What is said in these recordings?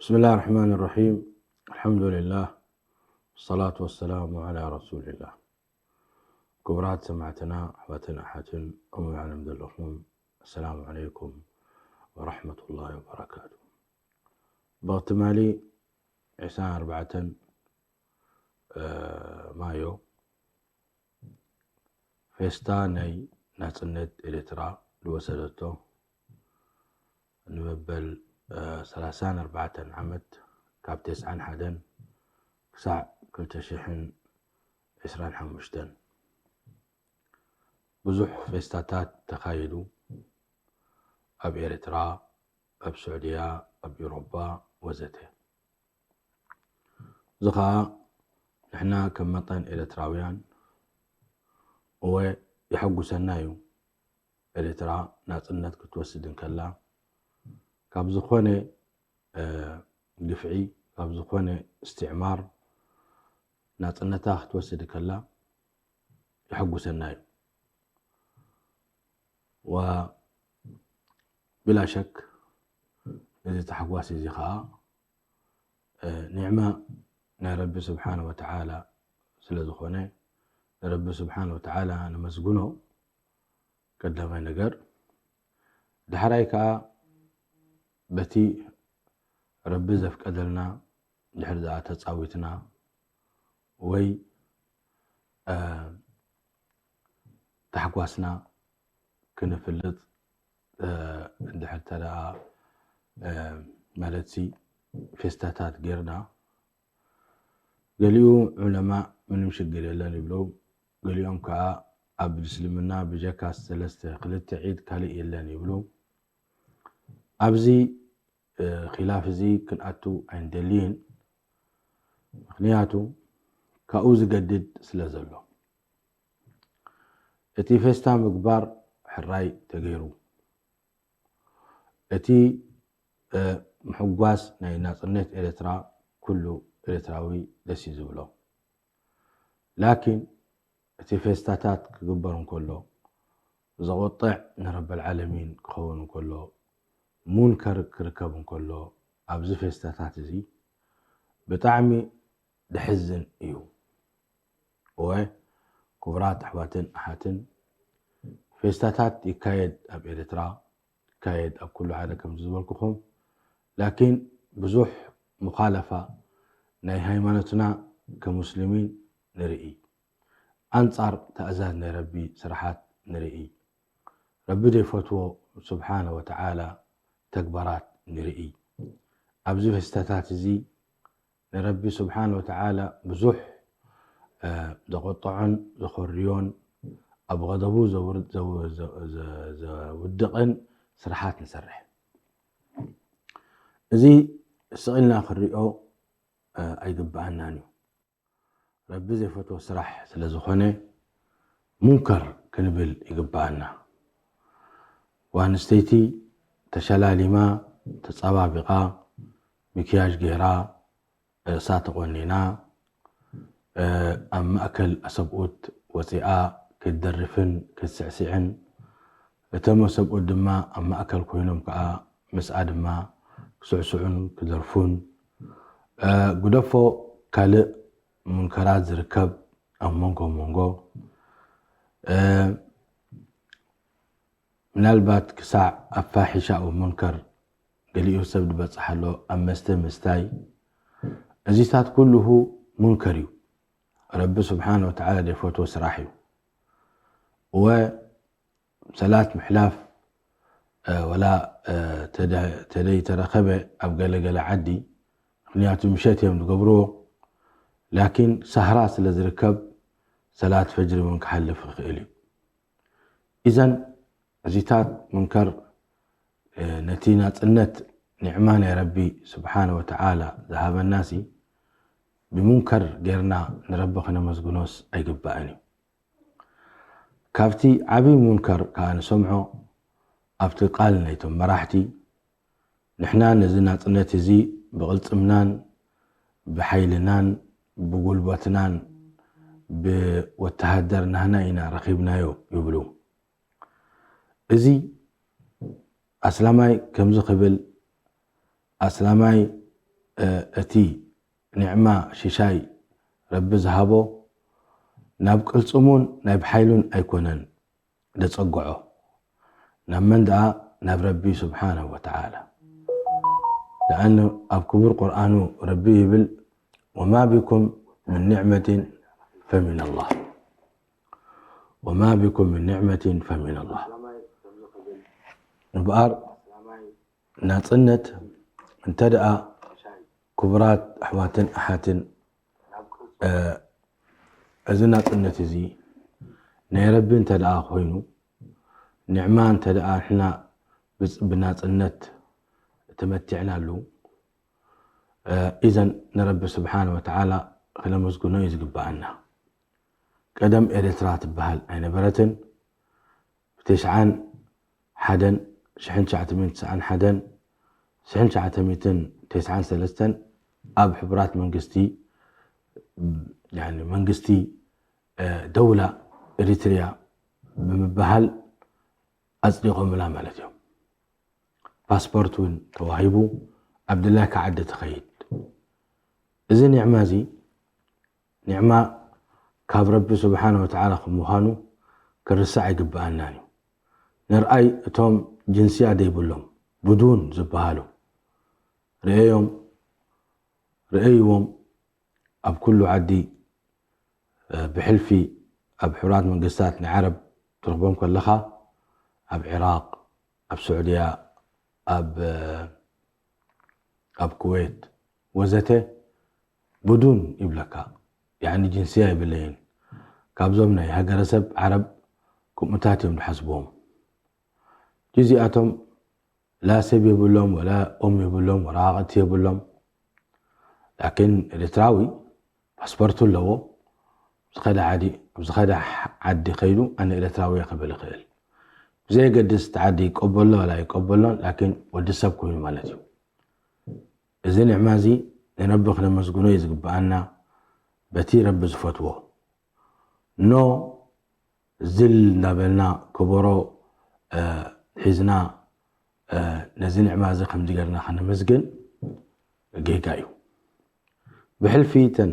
بسم الله الرحمن الرحيم. الحمد لله، والصلاة والسلام على رسول الله. ክቡራት ሰማዕትና ኣሕዋትን ኣሓትን ኣብ ሙሉእ ዓለም ዘለኹም፣ ኣሰላሙ ዓለይኩም ወራሕመቱላሂ ወበረካቱ። ብትማሊ ዕስራን ኣርባዕተን ማዮ ፌስታ ናይ ናጽነት ኤርትራ ዝወሰደቶ ንመበል ሰላሳን ኣርባዕተን ዓመት፣ ካብ ተስዓን ሓደን ክሳዕ ክልተ ሽሕን ዕስራን ሓሙሽተን ብዙሕ ፌስታታት ተኻይዱ። ኣብ ኤርትራ፣ ኣብ ስዑድያ፣ ኣብ ኤውሮጳ ወዘተ። እዚ ኸኣ ንሕና ከም መጠን ኤርትራውያን እወ የሐጉሰና እዩ። ኤርትራ ናጽነት ክትወስድ እንከላ ካብ ዝኾነ ግፍዒ፣ ካብ ዝኾነ እስትዕማር ናጽነታ ክትወስድ ከላ የሐጉሰና እዩ። ወብላ ሸክ እዚ ታሕጓስ እዚ ኸኣ ኒዕማ ናይ ረቢ ስብሓን ወተዓላ ስለ ዝኾነ፣ ንረቢ ስብሓን ወተዓላ ነመስግኖ ቀዳማይ ነገር። ዳሕራይ ከኣ በቲ ረቢ ዘፍቀደልና ድሕሪ ደኣ ተጻዊትና ወይ ታሕጓስና ክንፍልጥ እንድሕር ተደኣ፣ ማለትሲ ፌስታታት ጌርና፣ ገሊኡ ዑለማ ምንም ሽግር የለን ይብሉ። ገሊኦም ከኣ ኣብ እስልምና ብጀካ ሰለስተ ክልተ ዒድ ካልእ የለን ይብሉ። ኣብዚ ኺላፍ እዚ ክንኣቱ ኣይንደልይን። ምኽንያቱ ካብኡ ዝገድድ ስለ ዘሎ። እቲ ፌስታ ምግባር ሕራይ ተገይሩ። እቲ ምሕጓስ ናይ ናጽነት ኤርትራ ኩሉ ኤርትራዊ ደስ እዩ ዝብሎ። ላኪን እቲ ፌስታታት ክግበር እንከሎ ዘቑጥዕ ንረበል ዓለሚን ክኸውን እንከሎ፣ ሙንከር ክርከብ እንከሎ፣ ኣብዚ ፌስታታት እዚ ብጣዕሚ ደሕዝን እዩ። እወ ክቡራት ኣሕዋትን ኣሓትን፣ ፌስታታት ይካየድ ኣብ ኤርትራ፣ ይካየድ ኣብ ኩሉ ዓለም ከምዚ ዝበልኩኹም። ላኪን ብዙሕ ሙኻለፋ ናይ ሃይማኖትና ከሙስሊሚን ንርኢ። ኣንጻር ትእዛዝ ናይ ረቢ ስራሓት ንርኢ። ረቢ ዘይፈትዎ ስብሓነ ወተዓላ ተግባራት ንርኢ። ኣብዚ ፌስታታት እዚ ንረቢ ስብሓነ ወተዓላ ብዙሕ ዘቆጥዖን ዘኾርዮን ኣብ ገደቡ ዘውድቕን ስራሓት ንሰርሕ። እዚ ስቕ ኢልና ክንሪኦ ኣይግብኣናን እዩ። ረቢ ዘይፈትዎ ስራሕ ስለ ዝኾነ ሙንከር ክንብል ይግብኣና። ጓል ኣንስተይቲ ተሸላሊማ፣ ተጸባቢቓ፣ ምክያጅ ገይራ፣ ርእሳ ተቖኒና፣ ኣብ ማእከል ኣሰብኡት ወጺኣ ክትደርፍን ክትስዕስዕን፣ እቶም ኣሰብኡት ድማ ኣብ ማእከል ኮይኖም ከኣ ምስኣ ድማ ክስዕስዑን ክደርፉን፣ ግደፎ ካልእ ሙንከራት ዝርከብ ኣብ መንጎ መንጎ፣ ምናልባት ክሳዕ ኣብ ፋሒሻ፣ ኣብ ሙንከር፣ ገሊኡ ሰብ ዝበጽሓ ኣሎ ኣብ መስተ ምስታይ። እዚታት ኩሉሁ ሙንከር እዩ። ረቢ ስብሓነ ወተዓላ ዘይፈትዎ ስራሕ እዩ። እወ ሰላት ምሕላፍ፣ ወላ ተደይተረኸበ ኣብ ገለገለ ዓዲ፣ ምኽንያቱ ምሸት እዮም ዝገብርዎ። ላኪን ሳህራ ስለ ዝርከብ ሰላት ፈጅሪ እውን ክሓልፍ ይኽእል እዩ። ኢዘን እዚታት ሙንከር ነቲ ናጽነት ኒዕማ ናይ ረቢ ስብሓነ ወተዓላ ዝሃበናሲ ብሙንከር ጌርና ንረቢ ክነመስግኖስ ኣይግባእን እዩ። ካብቲ ዓብዪ ሙንከር ከኣ ንሰምዖ ኣብቲ ቃል ናይቶም መራሕቲ፣ ንሕና ነዚ ናጽነት እዚ ብቕልጽምናን ብሓይልናን ብጉልበትናን ብወተሃደር ናህና ኢና ረኺብናዮ ይብሉ። እዚ ኣስላማይ ከምዚ ክብል፣ ኣስላማይ እቲ ኒዕማ ሽሻይ ረቢ ዝሃቦ ናብ ቅልጽሙን ናይ ብሓይሉን ኣይኮነን ደጸግዖ። ናብ መን ደኣ? ናብ ረቢ ስብሓነሁ ወተዓላ። ደኣኑ ኣብ ክቡር ቁርኣኑ ረቢ ይብል፣ "ወማ ቢኩም ምን ኒዕመትን ፈሚን ኣላህ። ወማ ቢኩም ምን ኒዕመትን ፈሚን ኣላህ." እምበኣር ናጽነት እንተ ደኣ ክቡራት ኣሕዋትን ኣሓትን፣ እ፣ እዚ ናጽነት እዚ ናይ ረቢ እንተ ደኣ ኮይኑ፣ ኒዕማ እንተ ደኣ ንሕና ብጽ-፣ ብናጽነት ተመቲዕናሉ፣ እ፣ ኢዘን ንረቢ ስብሓነ ወተዓላ ክነመስግኖ እዩ ዝግብኣና። ቀደም ኤርትራ ትበሃል ኣይነበረትን። ብተስዓን ሓደን፣ ሽሕን ትሽዓተ ሚእትን ተስዓን ሓደን፣ ሽሕን ትሽዓተ ሚእትን ተስዓን ሰለስተን ኣብ ሕቡራት መንግስቲ፣ ያኒ መንግስቲ፣ እ፣ ደውላ ኤሪትሪያ ብምብሃል ኣጽዲቖምላ ማለት እዮም። ፓስፖርት እውን ተዋሂቡ፣ ኣብ ድላይካ ዓዲ ትኸይድ። እዚ ኒዕማ እዚ፣ ኒዕማ ካብ ረቢ ስብሓነ ወተዓላ ከም ምዃኑ ክርሳዕ ኣይግብኣናን እዩ። ንርኣይ እቶም ጅንስያ ዘይብሎም፣ ብዱን ዝበሃሉ፣ ርእዮም፣ ርእይዎም፣ ኣብ ኩሉ ዓዲ፣ እ፣ ብሕልፊ ኣብ ሕቡራት መንግስታት ናይ ዓረብ ትረኽቦም ከለኻ፣ ኣብ ዒራቕ፣ ኣብ ስዑድያ፣ ኣብ፣ እ፣ ኣብ ኩዌት ወዘተ ብዱን ይብለካ። ያኒ ጅንስያ የብለይን። ካብዞም ናይ ሃገረሰብ ዓረብ ከምኡታት እዮም ዝሓስብዎም። እዚኣቶም ላ ሰብ የብሎም፣ ወላ ኦም የብሎም፣ ወረቓቕቲ የብሎም። ላኪን ኤርትራዊ ፓስፖርቱ ኣለዎ። ኣብ ዝኸደ ዓዲ፣ ኣብ ዝኸደ ዓዲ ከይዱ ኣነ ኤርትራዊ እየ ክብል ይኽእል። ብዘየገድስ እቲ ዓዲ ይቀበሎ ወላ ይቀበሎን፣ ላኪን ወዲ ሰብ ኮይኑ ማለት እዩ። እዚ ኒዕማ እዚ ንረቢ ክነመስግኖ እዩ ዝግብኣና፣ በቲ ረቢ ዝፈትዎ። ኖ ዝል እንዳበልና ከበሮ፣ እ፣ ሒዝና፣ እ፣ ነዚ ኒዕማ እዚ ከምዚ ጌርና ከነመስግን ጌጋ እዩ። ብሕልፊ እተን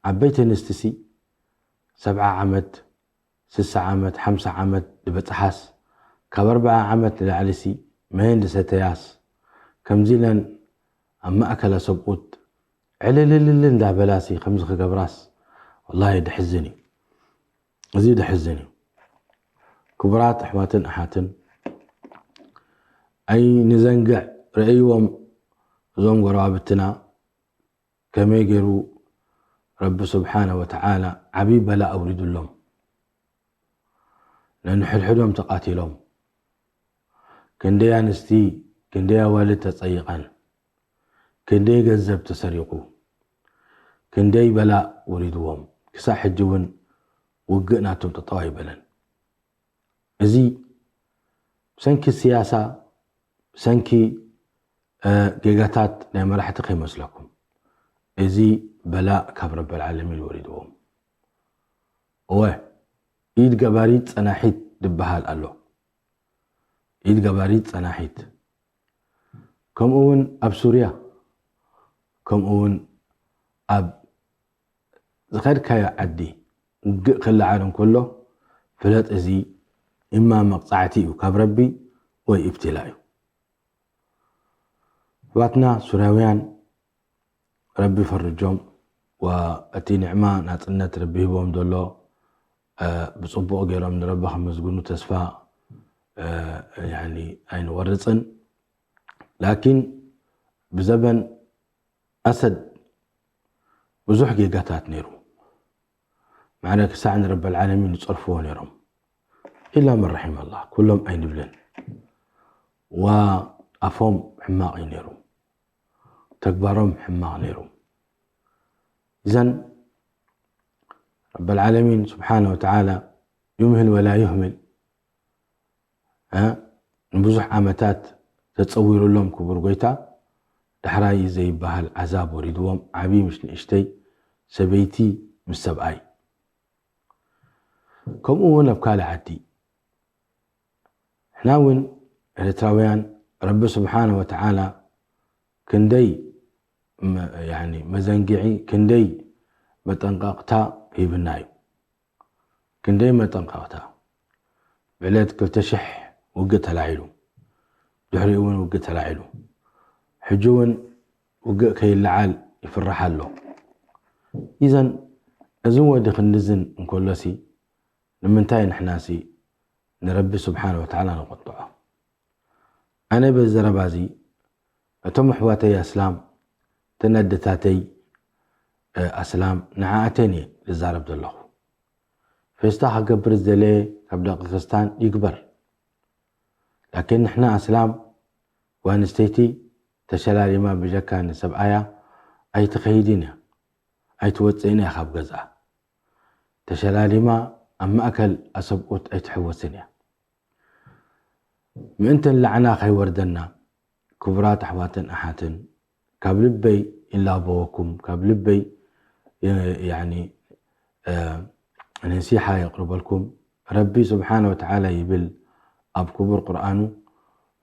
ዓበይቲ ኣንስትሲ ሰብዓ ዓመት፣ ስሳ ዓመት፣ ሓምሳ ዓመት ዝበጽሓስ፣ ካብ ኣርብዓ ዓመት ንላዕሊሲ መን ዝሰተያስ፣ ከምዚ ኢለን ኣብ ማእከላ ሰብኡት ዕልልልል እንዳበላሲ ከምዚ ክገብራስ፣ ወላሂ ደሕዝን እዩ። እዚ ደሕዝን እዩ። ክቡራት ኣሕዋትን ኣሓትን፣ ኣይንዘንግዕ፣ ርእይዎም እዞም ጎረባብትና ከመይ ገይሩ ረቢ ስብሓነ ወተዓላ ዓብዪ በላእ ኣውሪዱሎም። ነንሕድሕዶም ተቓቲሎም። ክንደይ ኣንስቲ፣ ክንደይ ኣዋልድ ተጸይቐን። ክንደይ ገንዘብ ተሰሪቑ። ክንደይ በላእ ወሪድዎም። ክሳዕ ሕጂ እውን ውግእ ናቶም ጠጠው ኣይበለን። እዚ ብሰንኪ ስያሳ፣ ብሰንኪ፣ እ፣ ጌጋታት ናይ መራሕቲ ከይመስለኩም። እዚ በላእ ካብ ረበል ዓለሚን ወሪድዎም። እወ፣ ኢድ ገባሪት ጸናሒት ዝበሃል ኣሎ። ኢድ ገባሪት ጸናሒት። ከምኡ እውን ኣብ ሱርያ፣ ከምኡ እውን ኣብ ዝኸድካዮ ዓዲ ውግእ ክለዓል እንከሎ፣ ፍለጥ፣ እዚ እማ መቕጻዕቲ እዩ ካብ ረቢ ወይ ኢብትላ እዩ። ኣሕዋትና ሱርያውያን፣ ረቢ ፈርጆም፣ ወእቲ ኒዕማ ናጽነት ረቢ ሂቦም ዘሎ፣ እ፣ ብጽቡቕ ገይሮም ንረቢ ከመስግኑ ተስፋ፣ እ፣ ያኒ ኣይንቆርጽን። ላኪን ብዘበን ኣሰድ ብዙሕ ጌጋታት ነይሩ። ማዕረ ክሳዕ ንረበል ዓለሚን ዝጸርፍዎ ነይሮም። ኢላ መን ረሒመ ኣላህ፣ ኩሎም ኣይንብልን። ወኣፎም ሕማቕ እዩ ነይሩ። ተግባሮም ሕማቕ ነይሩ። እዘን ረበል ዓለሚን ስብሓነ ወተዓላ ዩምህል ወላ ዩህምል፣ እ፣ ንብዙሕ ዓመታት ተጸዊሩሎም ክቡር ጎይታ፣ ዳሕራይ ዘይበሃል ዓዛብ ወሪድዎም፣ ዓብዪ ምስ ንእሽተይ፣ ሰበይቲ ምስ ሰብኣይ። ከምኡ እውን ኣብ ካልእ ዓዲ። ንሕና እውን ኤርትራውያን ረቢ ስብሓነ ወተዓላ ክንደይ መዘንግዒ ክንደይ መጠንቀቕታ ሂብና እዩ። ክንደይ መጠንቀቕታ። ብዕለት ክልተ ሽሕ ውግእ ተላዒሉ፣ ድሕሪኡ እውን ውግእ ተላዒሉ፣ ሕጂ እውን ውግእ ከይለዓል ይፍራሕ ኣሎ። ኢዘን እዚ ወዲ ክንድዝን እንከሎሲ ንምንታይ ንሕናሲ ንረቢ ስብሓን ወተዓላ ንቆጥዖ? ኣነ በዚ ዘረባ እዚ እቶም ኣሕዋተይ ኣስላም፣ እተን ኣደታተይ ኣስላም ንዓኣተን እየ ዝዛረብ ዘለኹ። ፌስታ ክገብር ዝደለየ ካብ ደቂ ክርስታን ይግበር። ላኪን ንሕና ኣስላም ጓንስተይቲ ተሸላሊማ ብጀካ ንሰብኣያ ኣይትኸይድን እያ፣ ኣይትወፅእን እያ ካብ ገዝኣ። ተሸላሊማ ኣብ ማእከል ኣሰብኡት ኣይትሕወስን እያ። ምእንተን ላዕና ከይወርደና ክቡራት ኣሕዋትን ኣሓትን ካብ ልበይ ይላበወኩም፣ ካብ ልበይ ያኒ ነሲሓ የቕርበልኩም። ረቢ ስብሓነ ወተዓላ ይብል ኣብ ክቡር ቁርኣኑ፣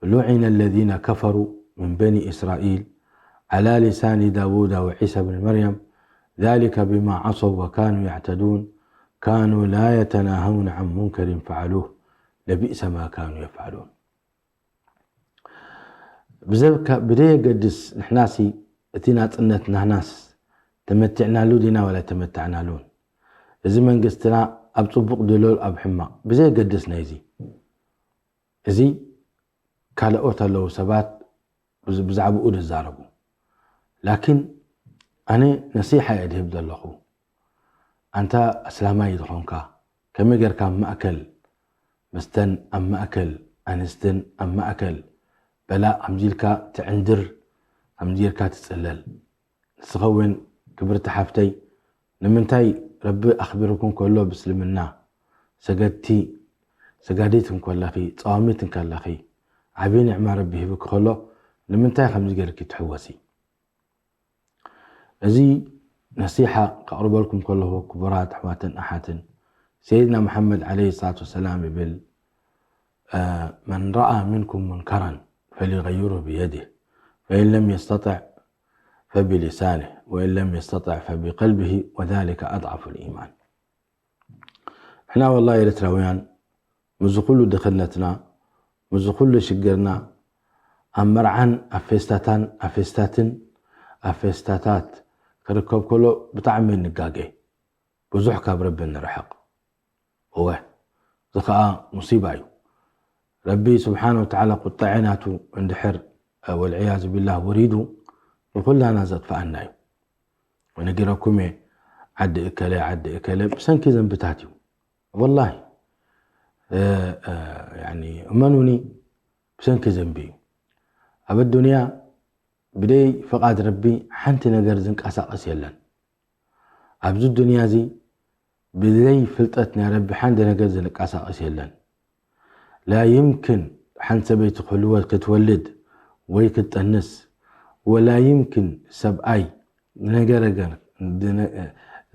لعن الذين كفروا من بني إسرائيل على لسان داود وعيسى بن مريم ذلك بما عصوا وكانوا يعتدون كانوا لا يتناهون عن منكر فعلوه لبئس ما كانوا يفعلون. ብዘብካ ብደየገድስ ንሕናሲ እቲ ናጽነት ናህናስ ተመቲዕናሉ ዲና ወላ ተመታዕናሉን፣ እዚ መንግስትና ኣብ ጽቡቕ ድሎ ኣብ ሕማቕ ብዘየገድስ ናይዚ፣ እዚ ካልኦት ኣለዉ ሰባት ብዛዕባኡ ዝዛረቡ። ላኪን ኣነ ነሲሓ እየ ድህብ ዘለኹ። ኣንታ ኣስላማይ ዝኾንካ፣ ከመይ ጌርካ ኣብ ማእከል ምስተን ኣብ ማእከል ኣንስትን ኣብ ማእከል በላእ ከምዚ ኢልካ ትዕንድር፣ ከምዚ ጌርካ ትጽለል? ንስኸ እውን ክብርቲ ሓፍተይ፣ ንምንታይ ረቢ ኣኽቢሩኩም ከሎ ብእስልምና ሰገድቲ፣ ሰጋዲት እንከለኺ፣ ጸዋሚት እንከለኺ፣ ዓብዪ ኒዕማ ረቢ ሂብኪ ከሎ ንምንታይ ከምዚ ጌርኪ ትሕወሲ? እዚ ነሲሓ ከቕርበልኩም ከለኹ ክቡራት ኣሕዋትን ኣሓትን፣ ሰይድና መሓመድ ዓለይሂ ሰላቱ ወሰላም ይብል፣ መን ረኣ ሚንኩም ሙንከራን ፈሊገይሩ ብየዲህ ፈኢን ለም የስተጥዕ ፈቢሊሳኒህ ወኢን ለም የስተጥዕ ፈቢቀልቢሂ ወዛሊከ ኣድዓፉ ልኢማን። ንሕና ወላሂ ኤርትራውያን ምስዚ ኩሉ ድኽነትና፣ ምስዚ ኩሉ ሽግርና፣ ኣብ መርዓን ኣብ ፌስታታን ኣብ ፌስታትን ኣብ ፌስታታት ክርከብ ከሎ ብጣዕሚ ንጋገ፣ ብዙሕ ካብ ረቢ ንርሕቕ። እወ፣ እዚ ኸኣ ሙሲባ እዩ። ረቢ ስብሓነ ወተዓላ ቁጣዐ ናቱ እንድሕር ወልዕያዙ ቢላህ ወሪዱ ንኹላና ዘጥፍኣና እዩ። ወነጊረኩም እየ፣ ዓዲ እከለ ዓዲ እከለ ብሰንኪ ዘንብታት እዩ። ወላሂ እመኑኒ፣ ብሰንኪ ዘንቢ እዩ። ኣብ ኣዱንያ ብደይ ፍቓድ ረቢ ሓንቲ ነገር ዝንቀሳቐስ የለን። ኣብዚ ዱንያ እዚ ብዘይ ፍልጠት ናይ ረቢ ሓንቲ ነገር ዝንቀሳቐስ የለን። ላ ይምክን ሓንቲ ሰበይቲ ክትወልድ ወይ ክትጠንስ፣ ወላ ይምክን ሰብኣይ ነገረገር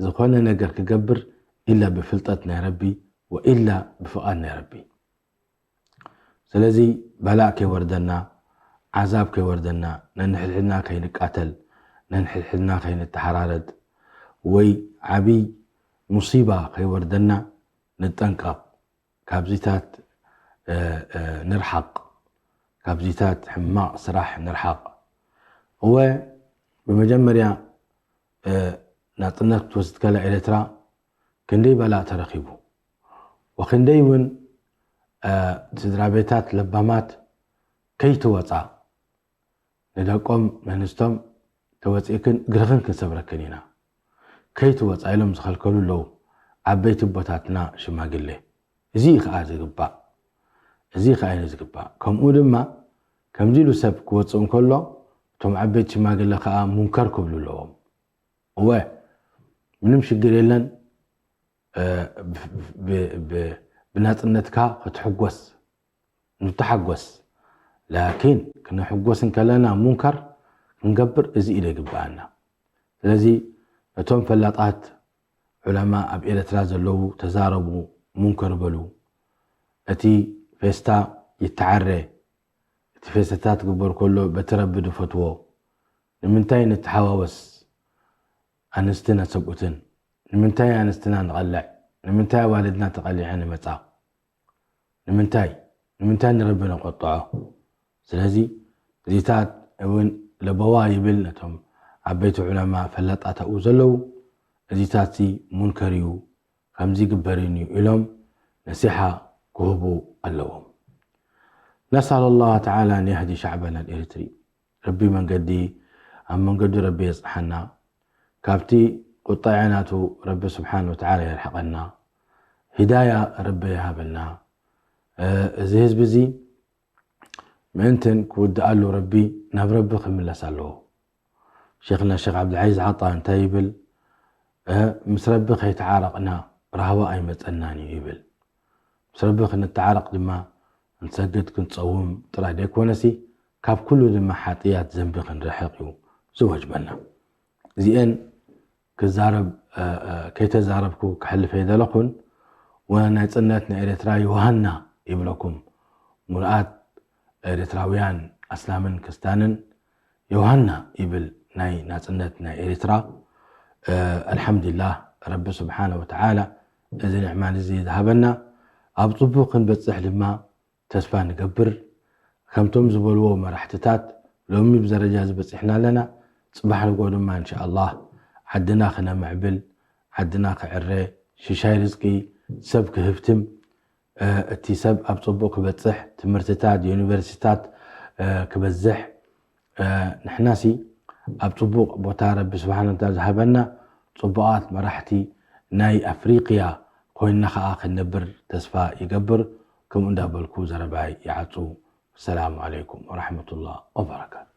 ዝኾነ ነገር ክገብር ኢላ ብፍልጠት ናይ ረቢ ወኢላ ብፍቓድ ናይ ረቢ። ስለዚ በላእ ከይወርደና፣ ዓዛብ ከይወርደና፣ ነንሕድሕድና ከይንቃተል፣ ነንሕድሕድና ከይንተሓራረድ፣ ወይ ዓብይ ሙሲባ ከይወርደና ንጠንቀቕ። ካብዚታት ንርሓቕ፣ ካብዚታት ሕማቕ ስራሕ ንርሓቕ። እወ፣ ብመጀመርያ ናጽነት ክትወስድ ከላ ኤርትራ ክንደይ በላእ ተረኺቡ፣ ወክንደይ እውን ስድራ ቤታት ለባማት ከይትወጻ፣ ንደቆም ነንስቶም ተወጺእክን እግርኽን ክንሰብረክን ኢና፣ ከይትወጻ ኢሎም ዝኸልከሉ ኣለዉ። ዓበይቲ ኣቦታትና ሽማግሌ፣ እዚ እዩ ከኣ ዝግባእ፣ እዚ ከኣ እዩ ዝግባእ። ከምኡ ድማ ከምዚ ኢሉ ሰብ ክወጽእ እንከሎ እቶም ዓበይቲ ሽማግሌ ከኣ ሙንከር ክብሉ ኣለዎም። እወ፣ ምንም ሽግር የለን። ብናጽነትካ ክትሕጎስ ንተሓጎስ። ላኪን ክነሕጎስ እንከለና ሙንከር ክንገብር እዚ ኢደ ይግብኣና። ስለዚ እቶም ፈላጣት ዑለማ ኣብ ኤርትራ ዘለዉ ተዛረቡ፣ ሙንከር በሉ። እቲ ፌስታ ይተዓረ፣ እቲ ፌስታታት ክግበር ከሎ በቲ ረቢ ዝፈትዎ ንምንታይ ንተሓዋወስ ኣንስትን ኣሰብኡትን? ንምንታይ ኣንስትና ንቐልዕ? ንምንታይ ኣዋልድና ተቐሊዐን ይመጻ? ንምንታይ? ንምንታይ ንረቢ ነቆጥዖ? ስለዚ እዚታት እውን ለበዋ ይብል ነቶም ዓበይቲ ዑለማ ፈላጣት ኣብኡ ዘለዉ፣ እዚታትሲ ሙንከር እዩ፣ ከምዚ ግበርን እዩ ኢሎም ነሲሓ ክህቡ ኣለዎም። نسأل الله تعالى أن يهدي شعبنا الإريتري። ረቢ መንገዲ ኣብ መንገዱ ረቢ የጽሓና፣ ካብቲ ቁጣዐ ናቱ ረቢ ስብሓን ወተዓላ የርሕቐና፣ ሂዳያ ረቢ ይሃበልና። እዚ ህዝቢ እዚ ምእንትን ክውድኣሉ ረቢ ናብ ረቢ ክምለስ ኣለዎ። ሸኽና ሸኽ ዓብድልዓዚዝ ዓጣ እንታይ ይብል? ምስ ረቢ ከይተዓረቕና ራህዋ ኣይመጸናን እዩ ይብል። ምስ ረቢ ክንተዓረቕ ድማ ክንሰግድ ክንጸውም ጥራይ ደይኮነሲ ካብ ኩሉ ድማ ሓጥያት ዘንቢ ክንርሕቕ እዩ ዝወጅበና። እዚኤን ክዛረብ ከይተዛረብኩ ክሕልፍ ኣይደለኹን። ወናጽነት ናይ ኤርትራ ዮሃና ይብለኩም ምሉኣት ኤርትራውያን ኣስላምን ክስታንን ዮሃና ይብል ናይ ናጽነት ናይ ኤርትራ። ኣልሓምዱሊላህ ረቢ ስብሓነ ወተዓላ እዚ ንዕማን እዚ ዝሃበና ኣብ ጽቡቕ ክንበጽሕ ድማ ተስፋ ንገብር። ከምቶም ዝበልዎ መራሕትታት ሎሚ ብደረጃ ዝበጺሕና ኣለና። ጽባሕ ንግሆ ድማ እንሻኣላህ ዓድና ክነምዕብል፣ ዓድና ክዕረ፣ ሽሻይ ርዝቂ ሰብ ክህብትም፣ እቲ ሰብ ኣብ ጽቡቕ ክበጽሕ፣ ትምህርትታት ዩኒቨርሲታት ክበዝሕ፣ ንሕናሲ ኣብ ጽቡቕ ቦታ ረቢ ስብሓን ወተዓላ ዝሃበና ጽቡቓት መራሕቲ ናይ ኣፍሪቅያ ኮይንና ኸዓ ክንነብር ተስፋ ይገብር። ከምኡ እንዳበልኩ ዘረባይ ይዓጹ። ሰላም ዓለይኩም ወራሕመቱላህ ወበረካቱ።